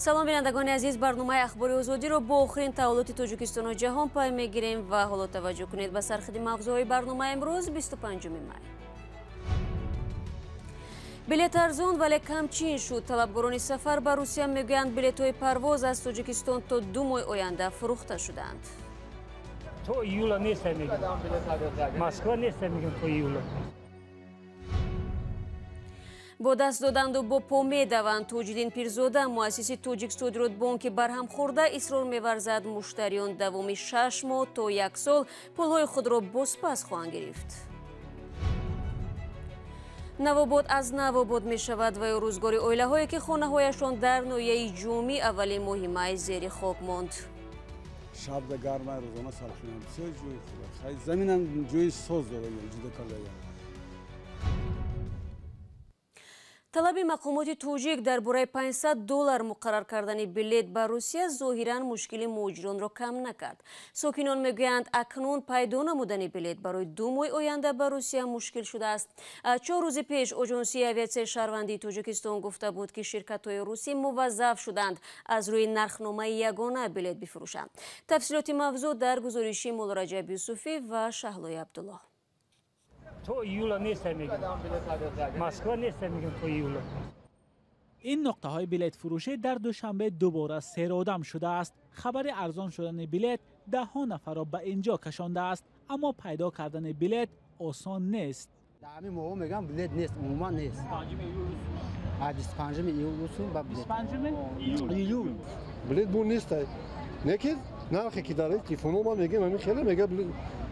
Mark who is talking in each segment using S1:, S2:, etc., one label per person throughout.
S1: Салом, бинандагони азиз, барномаи Ахбори Озодиро бо охирин таҳаввулоти Тоҷикистону ҷаҳон пай мегирем ва ҳоло таваҷҷӯҳ кунед ба сархати мавзӯъҳои барномаи имрӯз, 25 май. Билет арзон, вале камчин шуд. Талабгорони сафар ба Русия мегӯянд, билетҳои парвоз аз Тоҷикистон то 2 моҳи оянда фурӯхта шуданд.
S2: То июла неста мегӯям. Москва неста мегӯям то июла.
S1: Бо даст доданду бо по медаванд. Тоҷиддин Пирзода, муассиси Тоҷиксодиротбонки барҳам хӯрда, исрор меварзад, муштариён давоми 6 моҳ то 1 сол пулҳои худро бозпас хоҳанд гирифт. Навобод аз навобод мешавад ва ё рӯзгори оилаҳое, ки хонаҳояшон дар ноҳияи Ҷумӣ аввали моҳи май зери хок монд.
S3: Шабда гарма, рӯзона салқинам. Бисёр ҷои хуб. Заминам ҷои соз дорад, ҷудо кардагиам.
S1: Талаби мақомоти тоҷик дар бораи $500 муқаррар кардани билет ба Русия зоҳиран мушкили муҳоҷиронро кам накард. Сокинон мегӯянд, акнун пайдо намудани билет барои 2 моҳи оянда ба Русия мушкил шудааст. 4 рӯзи пеш Оҷонсии авиатсияи шаҳрвандии Тоҷикистон гуфта буд, ки ширкатҳои русӣ муваззаф шуданд аз рӯи нархномаи ягона билет бифурӯшанд. Тафсилоти мавзӯъ дар гузориши Муллораҷаб Юсуфӣ ва Шаҳлои Абдуллоҳ.
S2: То июла неста мегӯям. Москва неста мегӯям то июла.
S4: Ин нуқтаҳои билетфурӯшӣ дар Душанбе дубора серодам шудааст. Хабари арзон шудани билет даҳҳо нафарро ба инҷо кашондааст, аммо пайдо кардани билет осон нест.
S5: Дар ҳамин моҳҳо мегӯям билет нест, умуман нест. 25 июл ба билет.
S4: 25
S5: июл.
S6: Билет бу нест. Не ки нархе ки дар телефонҳо ман мегӯям, ҳамин хеле мега,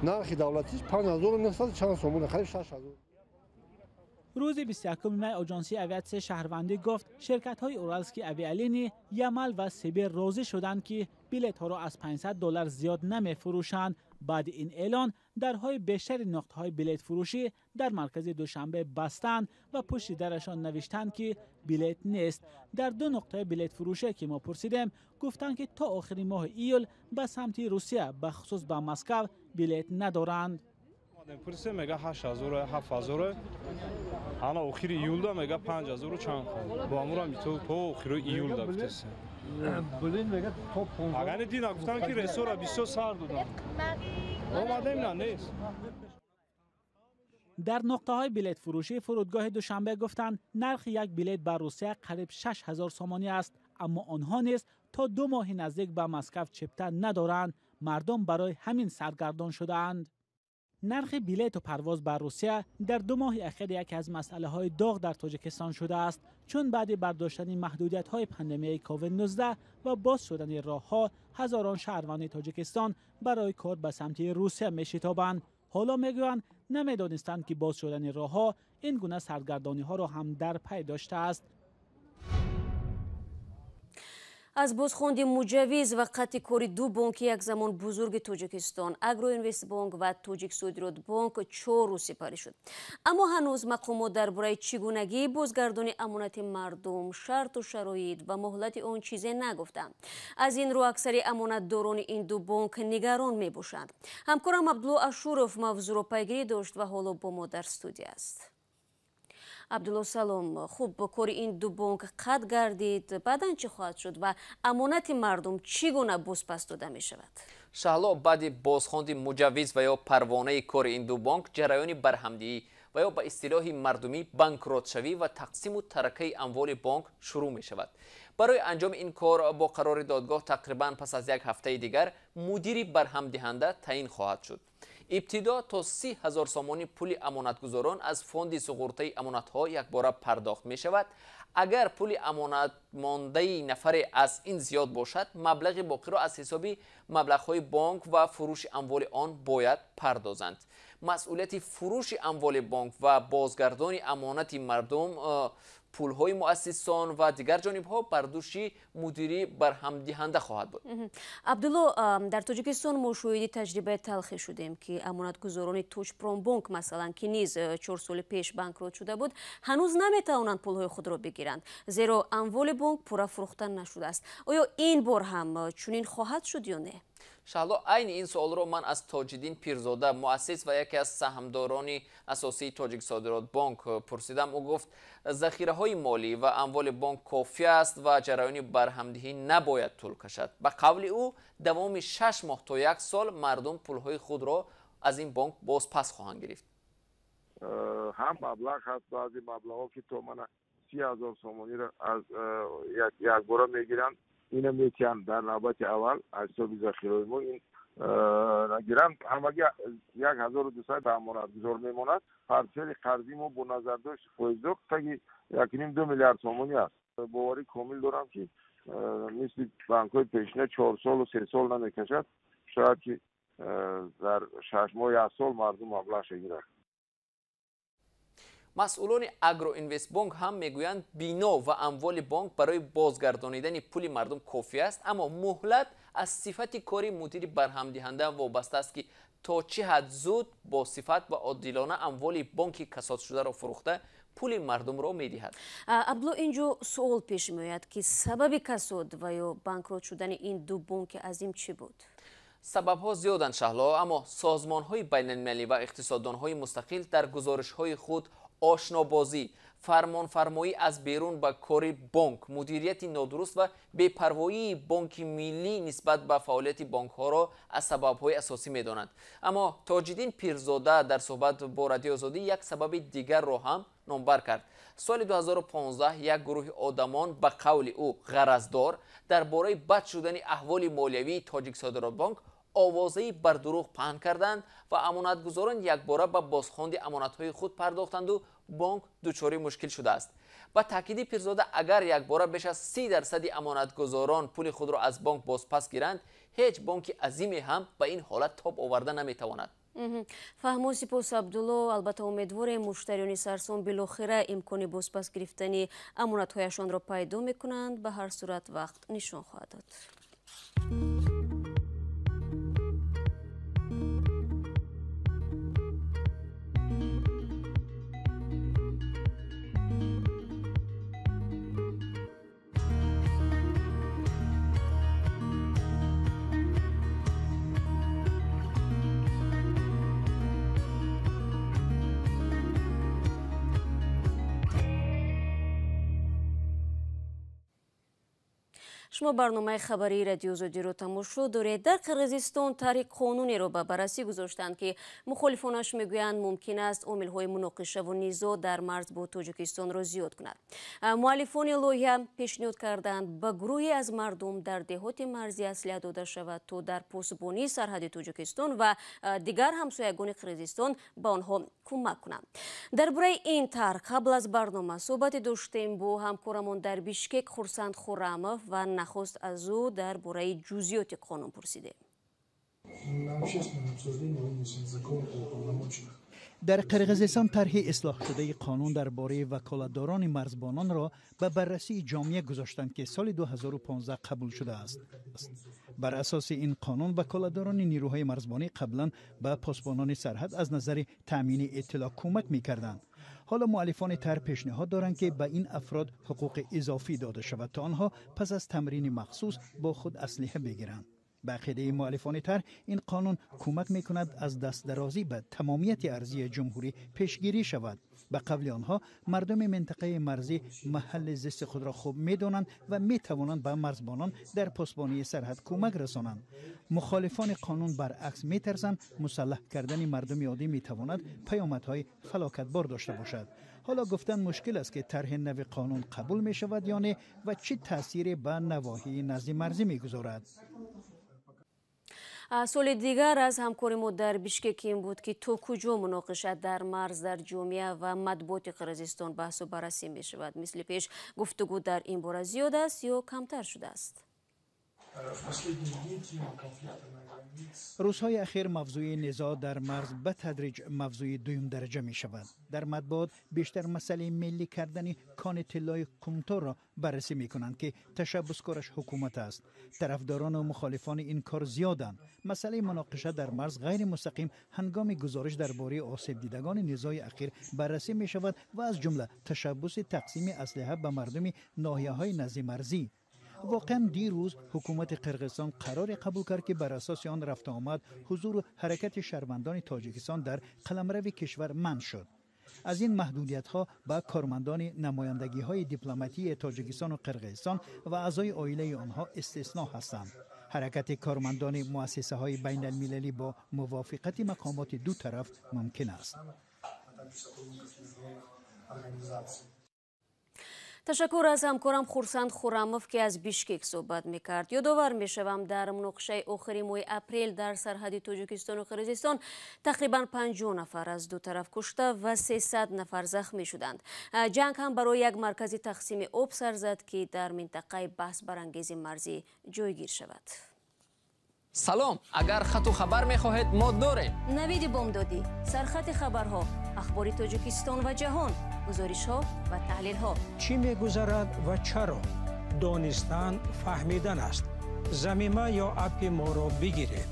S6: нархи давлатиш 5900 чанд сомон, қариб 6000.
S4: Рӯзи 21 май Оҷонсии авиатсияи шаҳрвандӣ гуфт, ширкатҳои Уралски авиалинӣ, Ямал ва Сибир розӣ шуданд, ки билетҳоро аз $500 зиёд намефурӯшанд. Баъди ин эълон дарҳои бештари нуқтаҳои билетфурӯшӣ дар маркази Душанбе бастанд ва пушти дарашон навиштанд, ки билет нест. Дар 2 нуқтаи билетфурӯшӣ, ки мо пурсидем, гуфтанд, ки то охири моҳи июл ба самти Русия, бахусус ба Москав, билет надоранд.
S7: Пурсем, мега 8000, 7000, ана охири июлда мега 5000 чанд. Бо амурам то охири июлда гуфтесем.
S6: Билет мега то 15.
S7: Агар дина гуфтан, ки ресора бисёр сар додам. Омадем, на нест.
S4: Дар нуқтаҳои билетфурӯшии фурудгоҳи Душанбе гуфтанд, нархи як билет ба Русия қариб 6000 сомонӣ аст, аммо онҳо низ то 2 моҳи наздик ба Москав чипта надоранд. Мардум барои ҳамин саргардон шудаанд. Нархи билету парвоз ба Русия дар 2 моҳи ахир яке аз масъалаҳои доғ дар Тоҷикистон шудааст, чун баъди бардоштани маҳдудиятҳои пандемияи COVID-19 ва боз шудани роҳҳо ҳазорон шаҳрванди Тоҷикистон барои кор ба самти Русия мешитобанд. Ҳоло мегӯянд, намедонистанд, ки боз шудани роҳҳо ин гуна саргардониҳоро ҳам дар пай доштааст.
S1: Аз бозхонди муҷаввиз ва қатъи кори 2 бонки якзамон бузурги Тоҷикистон, Агроинвестбонк ва Тоҷиксодиротбонк, 4 рӯз сипарӣ шуд. Аммо ҳанӯз мақомот дар бораи чӣ гунагии бозгардони амонати мардум, шарту шароит ва муҳлати он чизе нагуфтанд. Аз ин рӯ аксари амонатдорони ин 2 бонк нигарон мебошанд. Ҳамкорам Абдулло Ашуров мавзӯъро пайгирӣ дошт ва ҳоло бо мо дар студия аст. Абдулло, салом. Хуб, кори ин 2 бонк қатъ гардид, баъдан чӣ хоҳад шуд ва амонати мардум чӣ гуна бозпас дода мешавад?
S8: Шаҳло, баъди бозхонди муҷаввиз ва ё парвонаи кори ин 2 бонк, ҷараёни барҳамдиҳӣ ва ё ба истилоҳи мардумӣ банкротшавӣ ва тақсиму таракаи амволи бонк шурӯъ мешавад. Барои анҷоми ин кор бо қарори додгоҳ тақрибан пас аз 1 ҳафтаи дигар мудири барҳамдиҳанда таъин хоҳад шуд. Ибтидо то 30 000 сомонӣ пули амонатгузорон аз фонди суғуртаи амонатҳо якбора пардохт мешавад. Агар пули амонатмондаи нафаре аз ин зиёд бошад, маблағи боқиро аз ҳисоби маблағҳои бонк ва фурӯши амволи он бояд пардозанд. Масъулияти фурӯши амволи бонк ва бозгардони амонати мардум, пулҳои муассисон ва дигар ҷонибҳо бар дӯши мудири барҳамдиҳанда хоҳад буд.
S1: Абдулло, дар Тоҷикистон мо шоҳиди таҷрибаи талхе шудем, ки амонатгузорони Тоҷпромбонк, масалан, ки низ 4 соли пеш банкрот шуда буд, ҳанӯз наметавонанд пулҳои худро бигиранд, зеро амволи бонк пурра фурӯхта нашудааст. Оё ин бор ҳам чунин хоҳад шуд ё не?
S8: Шаҳло, айни ин суолро ман аз Тоҷиддин Пирзода, муассис ва яке аз саҳмдорони асосии Тоҷиксодиротбонк пурсидам. Ӯ гуфт, захираҳои молӣ ва амволи бонк кофӣ аст ва ҷараёни барҳамдиҳӣ набояд тӯл кашад. Ба қавли ӯ, давоми 6 моҳ то 1 сол мардум пулҳои худро аз ин бонк бозпас хоҳанд гирифт.
S9: Ҳам маблағ ҳаст, баъзе маблағҳо ки то мана 30 000 сомониро аз якбора мегиранд, ина метиҳанд дар навбати аввал аз ҳисоби захираҳои мо ин нагиранд. Ҳамагӣ 1200 амонатгузор мемонад. Портфели қарзии мо бо назардошти фоизҳо таги 1,5-2 миллиард сомонӣ аст. Боварӣ комил дорам, ки мисли банкҳои пешина 4 солу 3 сол намекашад. Шояд ки дар 6 моҳ 1 сол мардум маблағша гирад.
S8: Масъулони Агроинвестбонк ҳам мегӯянд, бино ва амволи бонк барои бозгардонидани пули мардум кофӣ аст, аммо муҳлат аз сифати кори мудири барҳамдиҳанда вобаста аст, ки то чӣ ҳад зуд бо сифат ва одилона амволи бонки касодшударо фурӯхта пули мардумро медиҳад.
S1: Абдулло, инҷо суол пеш меояд, ки сабаби касод ва ё банкрот шудани ин ду бонки азим чӣ буд?
S8: Сабабҳо зиёданд, Шаҳло, аммо созмонҳои байналмилалӣ ва иқтисоддонҳои мустақил дар гузоришҳои худ ошнобозӣ, фармонфармоӣ аз берун ба кори бонк, мудирияти нодуруст ва бепарвоии бонки миллӣ нисбат ба фаъолияти бонкҳоро аз сабабҳои асосӣ медонанд. Аммо Тоҷиддин Пирзода дар суҳбат бо Радиои Озодӣ як сабаби дигарро ҳам номбар кард. Соли 2015 як гурӯҳи одамон ба қавли ӯ ғараздор дар бораи бад шудани аҳволи молиявии Тоҷиксодиротбонк овозаи бардурӯғ паҳн карданд ва амонатгузорон якбора ба бозхонди амонатҳои худ пардохтанду бонк дучори мушкил шудааст. Ба таъкиди Пирзода, агар якбора беш аз 30% амонатгузорон пули худро аз бонк бозпас гиранд, ҳеҷ бонки азиме ҳам ба ин ҳолат тоб оварда наметавонад.
S1: Фаҳмо, сипос, Абдулло. Албатта, умедворем, муштариёни сарсон билохира имкони бозпас гирифтани амонатҳояшонро пайдо мекунанд. Ба ҳар сурат, вақт нишон хоҳад дод. Шумо барномаи хабарии Радиоозодиро тамошо доред. Дар Қирғизистон тарҳи қонунеро ба баррасӣ гузоштанд, ки мухолифонаш мегӯянд, мумкин аст омилҳои муноқишаву низоъ дар марз бо Тоҷикистонро зиёд кунад. Муаллифони лоиҳа пешниҳод карданд, ба гурӯҳе аз мардум дар деҳоти марзӣ аслиҳа дода шавад, то дар посбонии сарҳади Тоҷикистон ва дигар ҳамсоягони Қирғизистон ба онҳо кӯмак кунанд. Дар бораи ин тарҳ қабл аз барнома суҳбате доштем бо ҳамкорамон дар Бишкек Хурсанд Хуррамов ва нахуст аз ӯ дар бораи ҷузъиёти қонун пурсидем.
S10: Дар Қирғизистон тарҳи ислоҳшудаи қонун дар бораи ваколатдорони марзбононро ба баррасии ҷомеа гузоштанд, ки соли 2015 қабул шудааст. Бар асоси ин қонун, ваколатдорони нерӯҳои марзбонӣ қаблан ба посбонони сарҳад аз назари таъмини иттилоъ кӯмак мекарданд. Ҳоло муаллифони тарҳ пешниҳод доранд, ки ба ин афрод ҳуқуқи изофӣ дода шавад, то онҳо пас аз тамрини махсус бо худ аслиҳа бигиранд. Ба ақидаи муаллифони тарҳ, ин қонун кӯмак мекунад аз дастдарозӣ ба тамомияти арзии ҷумҳурӣ пешгирӣ шавад. Ба қавли онҳо, мардуми минтақаи марзӣ маҳалли зисти худро хуб медонанд ва метавонанд ба марзбонон дар посбонии сарҳад кӯмак расонанд. Мухолифони қонун баръакс метарсанд, мусаллаҳ кардани мардуми оддӣ метавонад паёмадҳои фалокатбор дошта бошад. Ҳоло гуфтан мушкил аст, ки тарҳи нави қонун қабул мешавад ё не ва чӣ таъсире ба навоҳии назди марзӣ мегузорад.
S1: Суоли дигар аз ҳамкори мо дар Бишкек ин буд, ки то куҷо муноқиша дар марз дар ҷомеа ва матбуоти Қирғизистон баҳсу баррасӣ мешавад. Мисли пеш гуфтугӯ дар ин бора зиёд аст ё камтар шудааст?
S10: Рӯзҳои ахир мавзӯи низоъ дар марз ба тадриҷ мавзӯи дуюм дараҷа мешавад. Дар матбуот бештар масъалаи миллӣ кардани кони тиллои Кумторро баррасӣ мекунанд, ки ташаббускораш ҳукумат аст. Тарафдорону мухолифони ин кор зиёданд. Масъалаи муноқиша дар марз ғайримустақим ҳангоми гузориш дар бораи осебдидагони низои ахир баррасӣ мешавад ва аз ҷумла ташаббуси тақсими аслиҳа ба мардуми ноҳияҳои назди марзӣ. Воқеан дирӯз ҳукумати Қирғизистон қароре қабул кард, ки бар асоси он рафту омад, ҳузуру ҳаракати шаҳрвандони Тоҷикистон дар қаламрави кишвар манъ шуд. Аз ин маҳдудиятҳо ба кормандони намояндагиҳои дипломатии Тоҷикистону Қирғизистон ва аъзои оилаи онҳо истисно ҳастанд. Ҳаракати кормандони муассисаҳои байналмилалӣ бо мувофиқати мақомоти ду тараф мумкин аст.
S1: Ташаккур аз ҳамкорам Хурсанд Хурамов, ки аз Бишкек суҳбат мекард. Ёдовар мешавам, дар муноқишаи охири моҳи апрел дар сарҳади Тоҷикистону Қирғизистон тақрибан 50 нафар аз ду тараф кушта ва 300 нафар захмӣ шуданд. Ҷанг ҳам барои як маркази тақсими об сар зад, ки дар минтақаи баҳсбарангези марзӣ ҷойгир шавад.
S8: Салом, агар хату хабар мехоҳед, мо дорем.
S1: Навиди бомдодӣ, сархати хабарҳо, ахбори Тоҷикистон ва ҷаҳон, гузоришҳо ва таҳлилҳо.
S11: Чӣ мегузарад ва чаро? Донистан фаҳмидан аст. Замима ё аппи моро бигиред.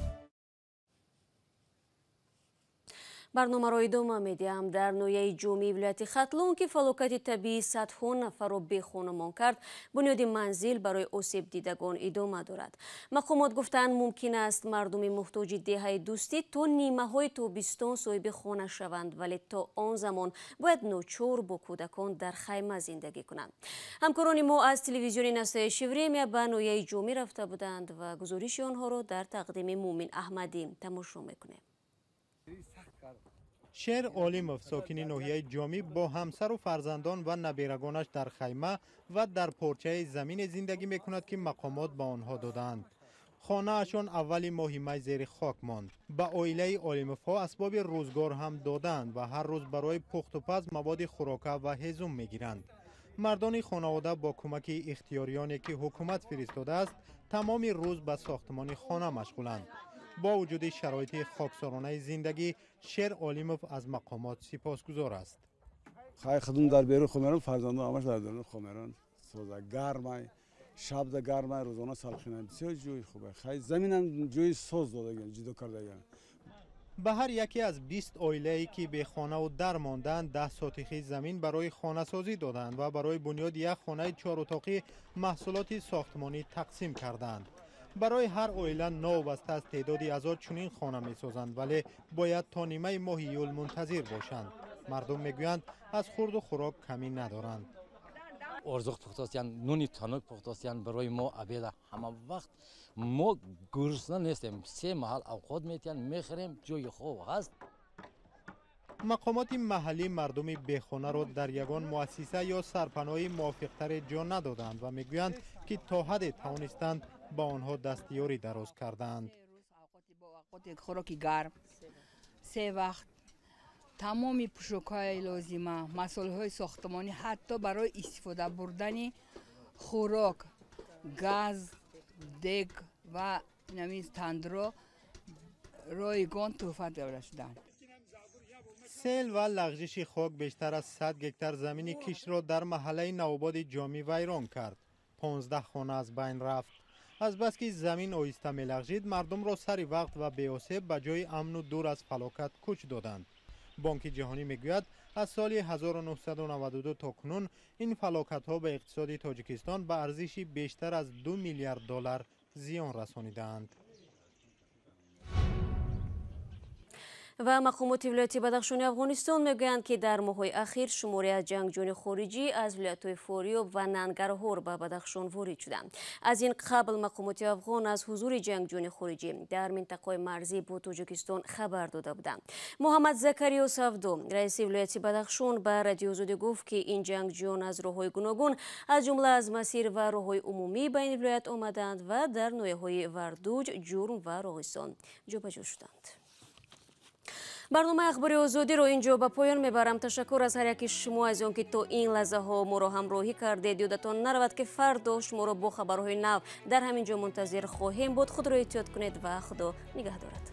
S1: Барномаро идома медиҳам. Дар ноҳияи Ҷомии вилояти Хатлон, ки фалокати табиӣ садҳо нафарро бехонумон кард, бунёди манзил барои осебдидагон идома дорад. Мақомот гуфтанд, мумкин аст мардуми муҳтоҷи деҳаи Дӯстӣ то нимаҳои тобистон соҳиби хона шаванд, вале то он замон бояд ночор бо кӯдакон дар хайма зиндагӣ кунанд. Ҳамкорони мо аз телевизиони Настоящее время ба ноҳияи Ҷомӣ рафта буданд ва гузориши онҳоро дар тақдими Мумин Аҳмадӣ тамошо мекунем.
S12: Шер Олимов, сокини ноҳияи Ҷомӣ, бо ҳамсару фарзандон ва наберагонаш дар хайма ва дар порчаи замине зиндагӣ мекунад, ки мақомот ба онҳо додаанд. Хонаашон аввали моҳи май зери хок монд. Ба оилаи Олимовҳо асбоби рӯзгор ҳам додаанд ва ҳар рӯз барои пухтупаз маводи хӯрока ва ҳезум мегиранд. Мардони хонавода бо кӯмаки ихтиёриёне, ки ҳукумат фиристодааст, тамоми рӯз ба сохтмони хона машғуланд. Бо вуҷуди шароити хоксоронаи зиндагӣ, Шер Олимов аз мақомот сипосгузор аст.
S3: Хай худум дар берун хомерам, фарзандон ҳамаш дар берун хомерам. Соза гармай, шабда гармай, рӯзона салқинай. Бисёр ҷои хубе. Хай заминам ҷои соз додаган, ҷудо кардаган.
S12: Ба ҳар яке аз 20 оилае, ки бехонаву дар монданд, 10 сотихи замин барои хонасозӣ доданд ва барои бунёди як хонаи чорутоқӣ маҳсулоти сохтмонӣ тақсим карданд. Барои ҳар оила новобаста аз теъдоди аъзо чунин хона месозанд, вале бояд то нимаи моҳи июл мунтазир бошанд. Мардум мегӯянд, аз хурду хӯрок камӣ надоранд.
S13: Орзуқ пухтостиян, нуни танук пухтостиян барои мо обеда. Ҳама вақт мо гурусна нестем. Се маҳал авқот метиҳанд, мехӯрем, ҷои хоб ҳаст.
S12: Мақомоти маҳаллӣ мардуми бехонаро дар ягон муассиса ё сарпаноҳи мувофиқтаре ҷо надоданд ва мегӯянд, ки то ҳадде тавонистанд ба онҳо дастёрӣ дароз карданд.
S14: Хӯроки гарм се вақт, тамоми пӯшокҳои лозима, масолеҳои сохтмонӣ, ҳатто барои истифода бурдани хӯрок, газ, дег ва тандро ройгон тӯҳфа дода шуданд.
S12: Сел ва лағжиши хок бештар аз 100 гектар замини киштро дар маҳаллаи Навободи Ҷомӣ вайрон кард. 15 хона аз байн рафт. Азбаски замин оҳиста мелағжид, мардумро сари вақт ва беосеб ба ҷои амну дур аз фалокат кӯч доданд. Бонки ҷаҳонӣ мегӯяд, аз соли 1992 то кунун ин фалокатҳо ба иқтисоди Тоҷикистон ба арзиши бештар аз 2 миллиард доллар зиён расонидаанд.
S1: Ва мақомоти вилояти Бадахшони Афғонистон мегӯянд, ки дар моҳҳои ахир шумори аз ҷангҷӯёни хориҷӣ аз вилоятҳои Фориёб ва Нангарҳор ба Бадахшон ворид шуданд. Аз ин қабл мақомоти афғон аз ҳузури ҷангҷӯёни хориҷӣ дар минтақаҳои марзӣ бо Тоҷикистон хабар дода буданд. Муҳаммад Закариё Савдо, раиси вилояти Бадахшон, ба Радиои Озодӣ гуфт, ки ин ҷангҷӯён аз роҳҳои гуногун, аз ҷумла аз масир ва роҳҳои умумӣ ба ин вилоят омаданд ва дар ноҳияҳои Вардуҷ, Ҷурм ва Роғисон ҷобаҷо шуданд. Барномаи Ахбори Озодиро инҷо ба поён мебарам. Ташаккур аз ҳар яки шумо аз он ки то ин лаҳзаҳо моро ҳамроҳӣ кардед. Ёдатон наравад, ки фардо шуморо бо хабарҳои нав дар ҳамин ҷо мунтазир хоҳем буд. Худро эҳтиёт кунед ва Худо нигаҳдорад.